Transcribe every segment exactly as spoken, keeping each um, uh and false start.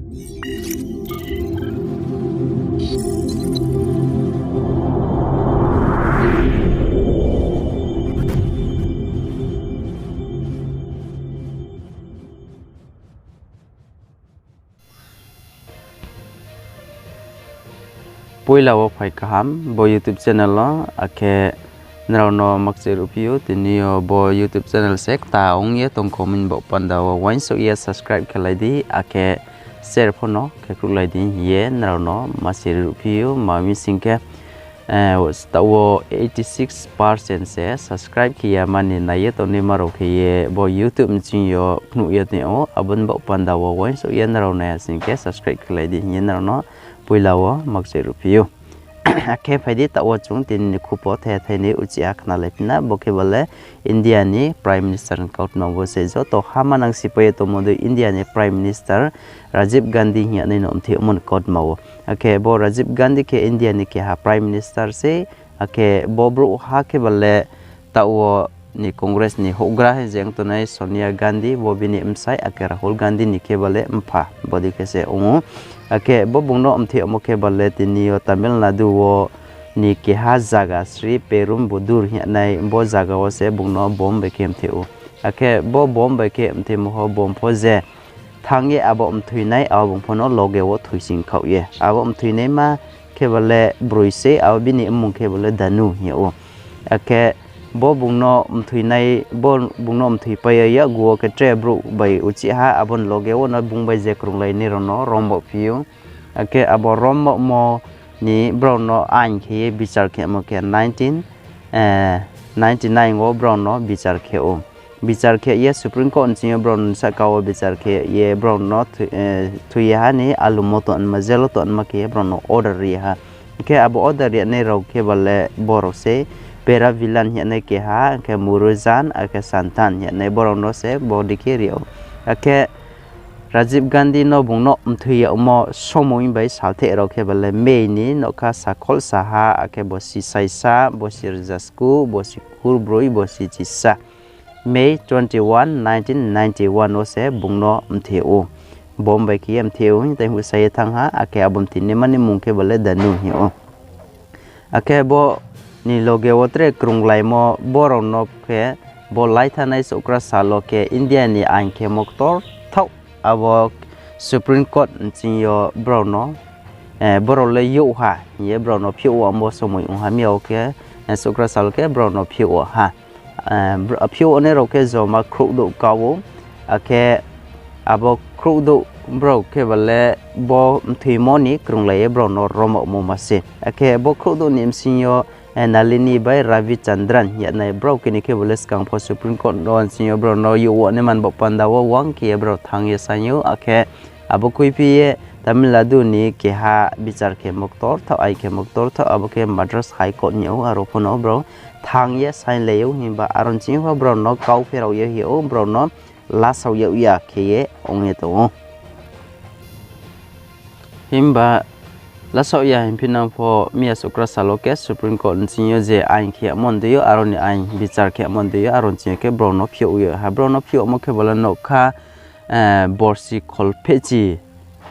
Poila wo phai kaham bo YouTube channel wo, akhe nrao no makchai ruhphi ou, tini yo bo YouTube channel se kta ong ye tong comment box panda wo uaingsouh ye subscribe khe lai di, akhe share pho no khe khruhlai di hing ye nrao no ma siri ruhphi ou, ma mi sing khe, eh, taoh wo eighty six percent se subscribe khe ya mani nai ye tongnaima rao khe ye bo YouTube bsing yo phnuh ye tong ou, abo ni baoh panda wo uaingsouh ye nrao nai ha sing khe subscribe khe lai di hing ye nrao no poila wo makchai ruhphi ou. Akhe phai di, taoh wo chung tini ni khupo the thai ni uchih ha khnalai phi na, bo khe ba le India ni Prime Minister ni kautma wo se joto ha manang sipai ye tongmo dei India ni Prime Minister Rajiv Gandhi hing ye nai no mthoimo ni kautma wo. Akhe bo Rajiv Gandhi khe India ni keha Prime Minister se, akhe bo brouhha khe ba le taoh wo ni Congress ni houhgra hing je ong tongnai Sonia Gandhi, bo bini bsai, akhe Rahul Gandhi ni khe ba le mpha, bodei khe se ong ou. Akhe bo bung no mthoimo khe ba le tini yo Tamil Nadu wo ni keha zaga Sriperumbudur hing ye nai bo zaga wo se bung no bomb bai khe mthoi ou. Akhe bo bomb bai khe mthoimo ho bomb pho je thanng ye abo mthoi nai, abo bung pho no loge wo thoising khaoh ye. Abo mthoinaima khe ba le broi se, abo bini mmung khe ba le Danu hing yag ou. Akhe bo bung no mthoinai, bo bung no mthoipai ye yakgu wo khe tre brouh bai uchih ha, abo ni loge wo no bung bai je krunglai nai rao no rom baoh phi ou. Akhe abo rom baohmo ni brao no ain khe ye bichar khemo khe nineteen, eh, ninety nine wo brao no bichar khe ou. Bichar khe ye Supreme Court ni bsing yo brao no sahka wo bichar khe ye brao no thoi-, eh, thoi ye ha ni alum wo tongma, jail wo tongma khe ye brao no order ri ye ha. Khe abo order ri ye nai rao khe ba le brao se Peravilan hing ye nai keha, khe Murugan, akhe Santan hing ye nai brao no se bodei khe ri ou. Akhe Rajiv Gandhi no bung no mthoi yagmo somoi bai saltheh rao khe ba le May ni nougkha sakhol saha, akhe bosi saisa, bosi rza sku, bosi kurbroi, bosi chisa. May twenty-one, nineteen ninety-one wo se bung no mthoi ou. Bomb bai khe ye mthoi ou hing tei houhsa ye thanng ha, akhe abo mthoinaima ni mmung khe ba le Danu hing ou. Akhe bo ni loge wo tre krunglaimo brao no khe bo laithanai souhkra sal wo khe India ni ain khemo ktorthaoh abo Supreme Court bsing yo brao no, eh, brao le youh ha hing ye brao no phiouh wo abo somoi ong ha, miya wo khe, eh, souhkra sal khe brao no phiouh wo ha. Eh, br-, phiouh wo nai rao khe joma khrouhdouh ka ou, akhe abo khrouhdouh brao khe ba le bo mthoimo ni krunglai ye brao no rom yagmo ma se. Akhe bo khrouhdouh ni bsing yo, eh, Nalini bai Ravichandran hing ye nai brao khe ni khe ba le skang pho Supreme Court no bsing yo brao no youh wo nai man baoh panda wo uang khe ye brao thanng ye saing ou, akhe abo khuiphi ye Tamil Nadu ni keha bichar khemo ktorthaoh, ain khemo ktorthaoh, abo khe Madras High Court hing ou, aro pho no brao thanng ye sainglai ou, himba aro ni bsing yo pho brao no kau pherao ye hing ou, brao no lasao yag ya khe ye ong ye tong ou. Himba lasao ya hingphi nang pho miya souhkra sal wo khe Supreme Court ni bsing yo je ain khe yagmo ni dei yo, aro ni ain bichar khe yagmo ni dei yo, aro ni bsing yo khe brao no phiouh ye ha. Brao no phiouhmo khe ba le nougkha, eh, borsi kholphehchi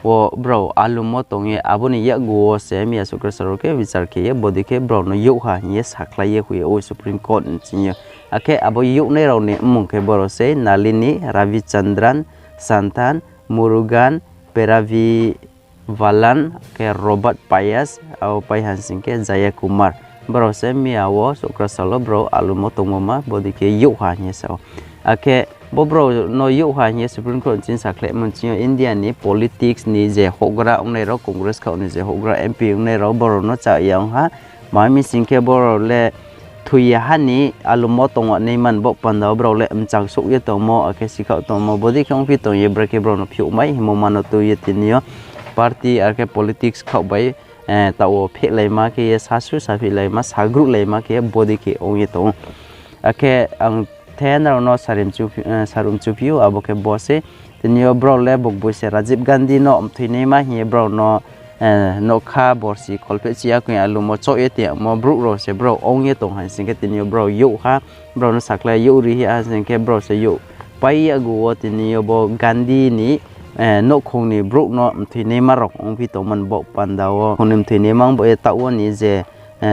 wo brao alum wo tong ye abo ni yakgu wo se miya souhkra sal wo khe bichar khe ye bodei khe brao no youh ha hing ye sakhlai ye hoih yag ou Supreme Court ni bsing yo. Akhe abo youhnai rao ni mmung khe brao se Nalini, Ravichandran, Santan, Murugan, Peravi Valan, khe Robert Payas, abo pai ha sing khe Jaya Kumar. Brao se miya wo souhkra sal wo brao alum wo tongmo ma bodei khe youh ha hing ye sa ou. Akhe bo brao no youh ha hing ye Supreme Court ni bsing sakhlaimo ni bsing yo India ni politics ni je houhgra ongnai rao, Congress khaoh ni je houhgra M P ongnai rao, brao no cha ya ong ha. Ma mi sing khe brao le thoi ya ha ni alum wo tong yag nai man baoh panda wo brao le mchang souh ye tongmo, akhe sikhaoh tongmo, bodei khe ongphi tong ye brekhe brao no phiouh mai hingmo ma no tui ye tini yo party akhe politics khaoh bai, eh, taoh wo phehlaima khe ye sasu saphihlaima, sagruhlaima khe ye bodei khe ong ye tong ou. Akhe ang the nrao no sarim chu phi-, eh, sarum chuphi ou, abo khe bo se. Tini yo brao le bukboi se Rajiv Gandhi no mthoinaima hing ye brao no, eh, nougkha borsi kholphehchi yakung alum wo choh ye tongmo brouh rao se brao ong ye tong ha sing khe tini yo brao youh ha, brao no sakhlai youh ri ha sing khe brao se youh pai yakgu wo tini yo bo Gandhi ni nouhkhong ni brouh no mthoinaima rao ongphi tongmo ni baoh panda wo, khong ni mthoinaima ong baoh ye taoh wo ni je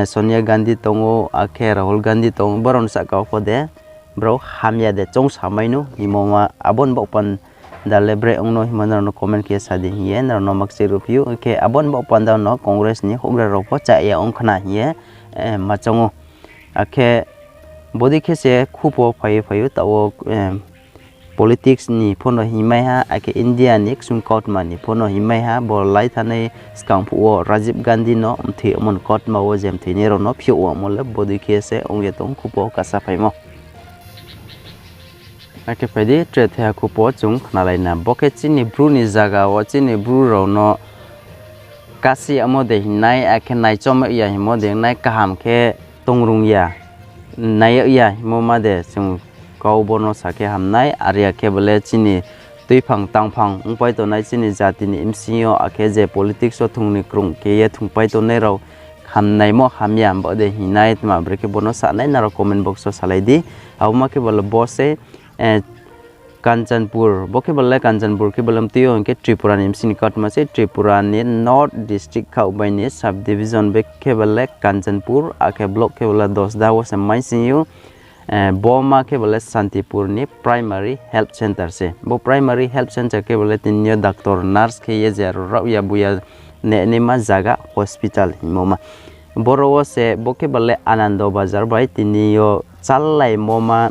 Sonia Gandhi tong ou, akhe Rahul Gandhi tong ou, brao ni sahka wo pho de brao hamya de choungsamai nou hingmo ma, abo ni baoh panda le bre ong no hingmo nrao no comment khe sa di hing ye nrao no makchi ruhphi ou. Khe abo ni baoh panda no Congress ni houhgra rao pho chaya ong khna hing ye ma choung ou. Akhe bodei khe se khupo phai ye phai ou, taoh wo politics ni pho no hingmai ha, akhe India ni ksung kautma ni pho no hingmai ha, bo lai thanai skang phuh wo Rajiv Gandhi no mthoimo ni kautma wo je mthoinai rao no phiouh wamo le bodei khe se ong ye tong khupo kasaphaimo. Akhe phai di, tre thaiha khupo chung khnalai na. Bo khe chini Bru ni zaga wo chini Bru rao no kasi yamo de hingnai, akhe naichom ya hingmo de hingnai, kaham khe tongrung ya, nai ya hingmo ma de chung kau bo no sa khe hamnai, are ya khe bo le chini tuiphang tangphang ongpai tongnai chini jati ni bsing yo, akhe je politics wo thung ni krung khe ye thungpai tongnai rao hamnaimo hamya bo de hingnai, tma brekhe bo no sanai nrao comment box wo salai di. Abo ma khe bo le bo se Kanchanpur, bo khe bo le Kanchanpur khe bo le mtui yo hing khe Tripura ni bsing ni kautma se, Tripura ni North District khaoh bai ni sub division be khe bo le Kanchanpur, akhe block khe bo le Dosda wo se maising ou. Bo ma khe bo le Santipur ni Primary Health Centre se. Bo Primary Health Centre khe bo le tini yo doctor, nurse khe ye je aro rao ya buya ne naima zaga hospital hingmo ma. Boro wo se bo khe bo le Anando Bazar bai tini yo chállaimo ma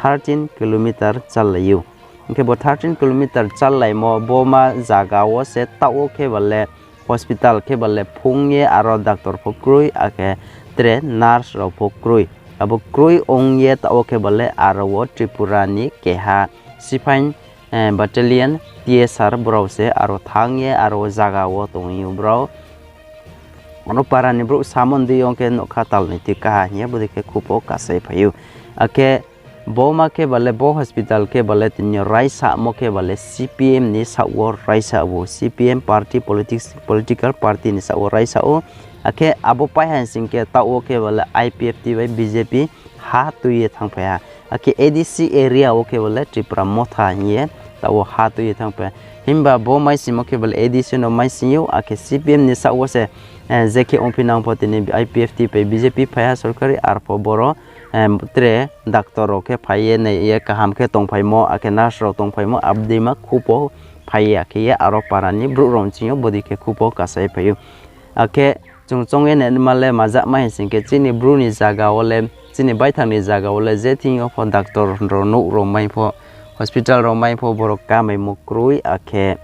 thirteen kilometer chállai ou. Hing khe bo thirteen kilometer chállaimo bo ma zaga wo se taoh wo khe bo le hospital khe bo le phung ye aro doctor pho kroi, akhe tre nurse rao pho kroi. Abo kroi ong ye taoh wo khe bo le aro wo Tripura ni keha siphain battalion T S R brao se aro thanng ye aro zaga wo tong ou brao. Ano para ni brouh samon dei ong khe nougkha tal ni tui kaha hing ye bodei khe khupo kasai phai ou. Akhe bo ma khe bo le bo hospital khe bo le tini yo raisamo khe bo le C P M ni saoh wo raisa ou, C P M party politics, political party ni saoh wo raisa ou. Akhe abo pai ha sing khe taoh wo khe bo le I P F T bai B J P ha tui ye thanngphai ha. Akhe A D C area wo khe bo le Tipra Motha hing ye taoh wo ha tui ye thanngphai ha. Himba bo maisingmo khe bo le A D C no maising ou, akhe C P M ni saoh wo se je khe ongphi nang pho tini I P F T bai B J P phai ha sorkari, arpho boro tre doctor rao khe phai ye nai ye kaham khe tongphaimo, akhe nurse rao tongphaimo, abdeima khupo phai ya khe ye aro para ni brouh rao bsing yo bodei khe khupo kasai phai ou. Akhe chung choung ye naima le majakma hing sing khe chini Bru ni zaga wo le, chini baithang ni zaga wo le je thing yo pho doctor rao nouh rao mai pho, hospital rao mai pho borok kamaimo kroi, akhe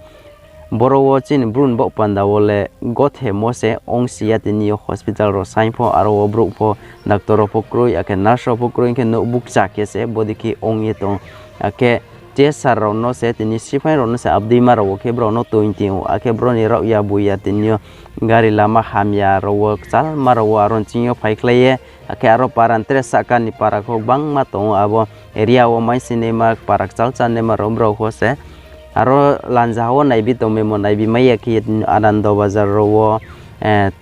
boro wo chini Bru ni baoh panda wo le gothemo se ongsi ya tini yo hospital rao saing pho, aro wo brouh pho, doctor rao pho kroi, akhe nurse rao pho kroi, hing khe nouh bukcha khe se bodei khe ong ye tong. Akhe T S R rao no se tini siphaing rao no se abdeima rao wo khe brao no toing ting ou, akhe brao ni rao ya boi ya tini yo gari lama hamya rao wo kchalma rao wo aro bsing yo phaikhlai ye, akhe aro para ni tre sahka ni para kho gbangma tong ou, abo area wo maisingnaima para kchal chánaima rao brao kho se. Aro lanja wo naibi tongmaimo naibi mai ya khe ye Anando Bazar rao wo,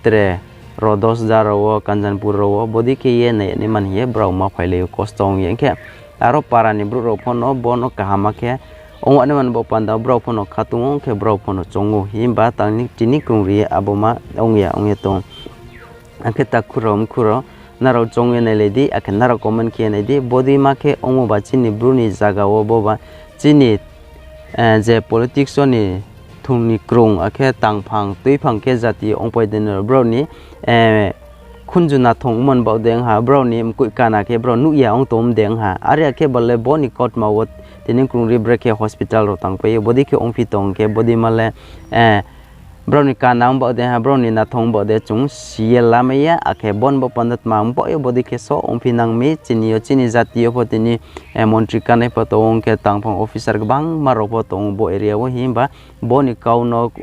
tre Rodosda rao wo, Kanchanpur rao wo, bodei khe ye nai naima hing ye brao ma phailai ou kosto ong ye. Hing khe aro para ni brouh rao pho no bo no kaham khe ong naima ni bo panda brao pho no khatung ong khe brao pho no choung ou, himba tang ni tini krungri ye abo ma ong ya ong ye tong. Akhe takhu rao mkhu rao, nrao choung ye nailai di, akhe nrao comment khe ye nai di, bodei ma khe ongmo ba chini Bru ni zaga wo bo ba chini je politics wo ni thung ni krung, akhe tangphang tuiphang khe jati ongpai de no brao ni khunju nathong mon baoh de ong ha, brao ni mkoih kana khe brao nuh ya ong tong de ong ha. Are ya khe bo le bo ni kautma wo tini krungri brekhe hospital rao tangpai ye bodei khe ongphi tong khe bodei ma le brao ni kana ong baoh de ha, brao ni nathong baoh de chung si ye lamai ya, akhe bo ni bo panda tma ong baoh ye bodei khe so ongphi nang mi, chini yo chini jati yo pho tini montri kanai pho tong ou, hing khe tangphang officer gbangma rao pho tong ou bo area wo, himba bo ni kau no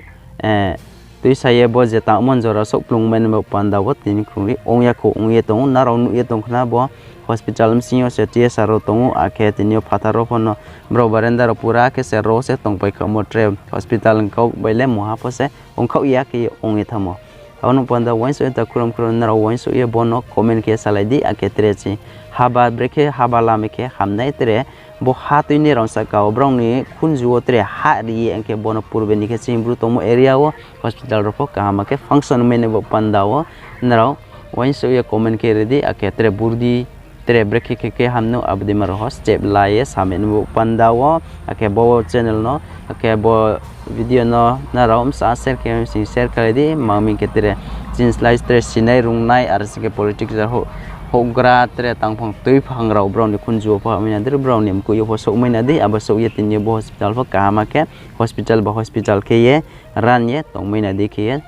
tuisa ye bo je tangmo jora souhplung mai ni bo panda wo tini krungri ong ya kho ong ye tong ou, nrao nuh ye tong khna bo hospital bsing yo se T S R rao tong ou, akhe tini yo phathar rao pho no brao barenda rao pura khe se ro se tongpai khamo tre hospital ni kau bai le mungha pho se ongkhaoh ya khe ye ong ye thanngmo. Abo no panda uaingsouh ye takhu rao mkhu rao nrao uaingsouh ye bo no comment khe salai di, akhe tre si haba brekhe haba lamai khe hamnai tre Bo ha tui ni rang sahka wo brao ni khunju wo tre ha ri ye, hing khe bo no purbe ni khe chini Bru tongmo area wo hospital rao pho kaham khe function mai nai bo panda wo. Nrao uaingsouh ye comment khe ri di, akhe tre burdi, tre brekhe khe khe hamno abo dei ma rao ho step la ye samai nai bo panda wo. Akhe bo channel no, akhe bo video no nrao bsa share khe sing share khe lai di, ma mi khe tre chini slái tre sinai rungnai, aro sing khe politics rao houhgra tre tangphang tuiphang rao brao ni khunju wo pho hamai na di, brao ni mkoih yo pho souhmai na di, abo souh ye tini yo bo hospital pho kaham khe hospital ba hospital khe ye run ye tongmai na di khe ye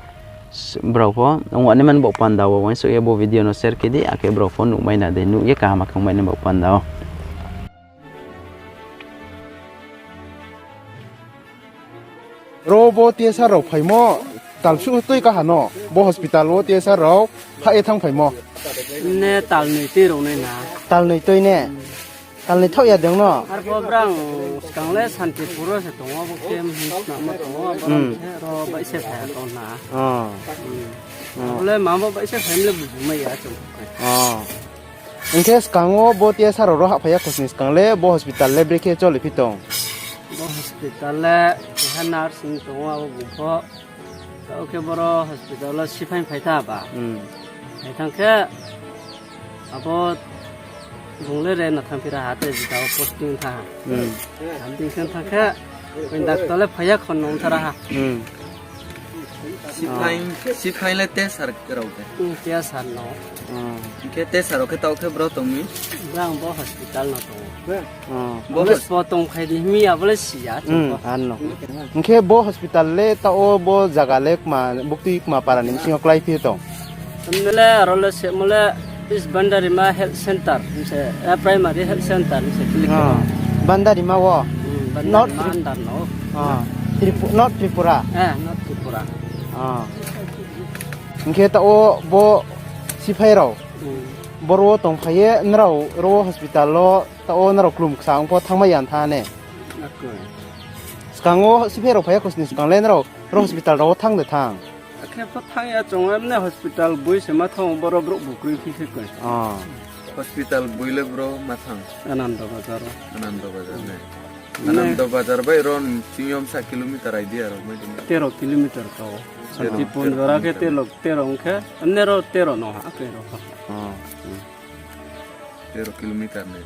brao pho ong wa nai mani bo panda wo uaingsouh ye bo video no share khe di, akhe brao pho nuhmai na di, nuh ye kaham khe ongmai nai bo panda wo. Ro bo T S R rao phaimo, talsuh tui kaha no, bo hospital wo T S R rao phah ye thanngphaimo. Ne talnoi tui rao nai na. Talnoi tui ne? Talnoi thaoh ya deng no? Arphuh brang skang le Santipur wo se tong ou, abo khe mhi snamo tong ou, abo khe ro baih se phai ya tong na. Abo le ma bo baih se phai le bubu mai ya chung. Hing khe skang wo bo T S R rao ro hahphai ya khosni skang le bo hospital le brekhe choli phi tong? Bo hospital le keha nurse hing tong ou, abo bung pho. Taoh khe boro hospital wo siphai phai tha ba. Phai thanng khe abo bung le re na thanngphi ra ha, te jita wo posting tha ha. Hamdi khe thanng khe, doctor le phai ya khon nung tha ra ha. Siphai le T S R rao de? T S R no. Hing khe T S R rao khe taoh khe bro tong mi? Brang bo hospital no tong ou. Bo spo tongphai di himi abo le si ya chung pho. Hing khe bo hospital le taoh wo bo zaga le buktui kma para ni bsing yo klái phi tong? Mne le aro le semo le East Bandarima Health Center hing se, Primary Health Center hing se klik khe tong. Bandarima wo? Bandarima under no. North Tripura? North Tripura. Hing khe taoh wo bo siphai rao boro wo tongphai ye nrao ro hospital wo taoh wo nrao klum ksa ong pho thanngmai ya tha ne? Skang wo siphai rao phai ya khosni skang le nrao ro hospital rao wo thanng de thanng? Akhe pho thanng ya chung, emne hospital boi se ma thanng ou, boro brouh bu kroi phi se koi. Hospital boi le bro ma thanng? Anando Bazar wo. Anando Bazar ne? Anando Bazar bai ro ching yo bsa kilometer idea rao mai tong? Tero kilometer ka ou. Santipur jora khe tero, tero ong khe, emne ro tero no ha, tero. Tero kilometer ne?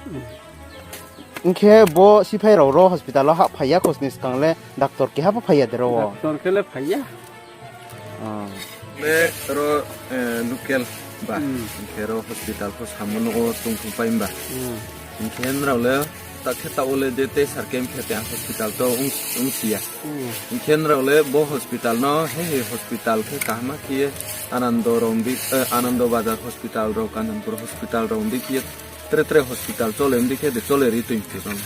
Hing khe bo siphai rao ro hospital wo hahphai ya khosni skang le doctor keha pho phai ya de ro wo? Doctor khe le phai ya. Le ro local ba, hing khe ro hospital pho samo no wo tongthungpai ba. Hing khe nrao le ta khe taoh wo le je T S R camp khe te hospital to ongsi ya. Hing khe nrao le bo hospital no he he hospital khe kaham khe ye Anando Bazar hospital rao, Kanchanpur hospital rao ong di khe ye tre tre hospital chole ong di khe de chole ri tong phi tong?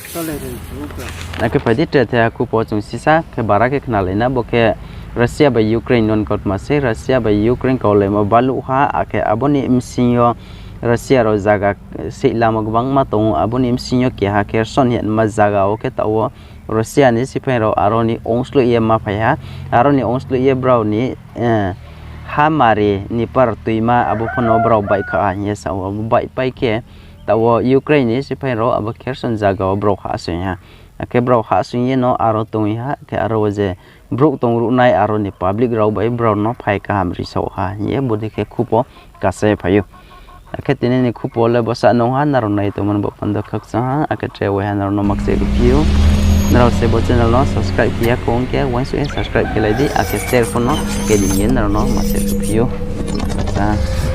Akhe phai di tre the ha khupo chung sisa khe bara khe khnalai na, bo khe Russia bai Ukraine non kautma sei, Russia bai Ukraine kaulaimo baluh ha, akhe abo ni bsing yo Russia rao zaga seihlamo gbangma tong ou, abo ni bsing yo keha Kherson hingma zaga wo khe taoh wo Russia ni siphai rao aro ni ongsloih ye ma phai ha, aro ni ongsloih ye brao ni hamari ni par tuima abo pho no brao baihkha ha hing ye sa ou, abo baihpai khe taoh wo Ukraine ni siphai rao abo Kherson zaga wo brao hahsoing ha. Akhe brao hahsoing ye no aro tongwi ha, khe aro wo je brouh tongruhnai aro ni public rao bai brao no phai kaham risao ha hing ye bodei khe khupo kasa ye phai ou. Akhe tini ni khupo le bsa nung ha, nrao nai tongmani bo panda khakchang ha, akhe tre waiha nrao no makse ruphi ou. Nrao se bo channel no subscribe khe ya khe ong khe uaingsouh ye subscribe khe lai di, akhe share pho no khe di hing ye nrao no makse ruphi ou. Khakchang ha.